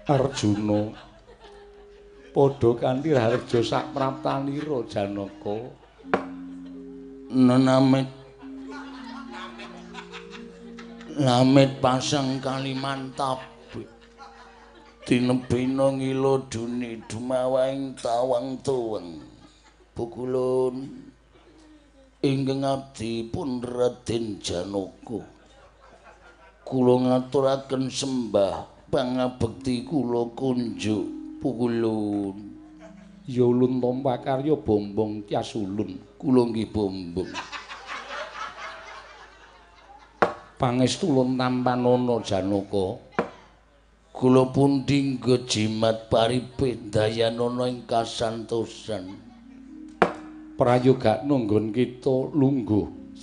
Arjuna. Padha kanthi raharja sak praptanira Janaka. Nenamit lamit pasang Kalimantab tinebina ngila duni dumawaing tawang tuweng. Pukulun ingkang abdi pun Raden Janaka. Kula ngaturaken sembah pangabekti kula kunjuk pukulun. Ya ulun tampa karya bombong tyas ulun. Kula nggih bombong. Pangestu ulun tampanana Janaka. Kula pundi nggo jimat paripih dayanana ing kasantosan. Prayogakna nggon kita lungguh.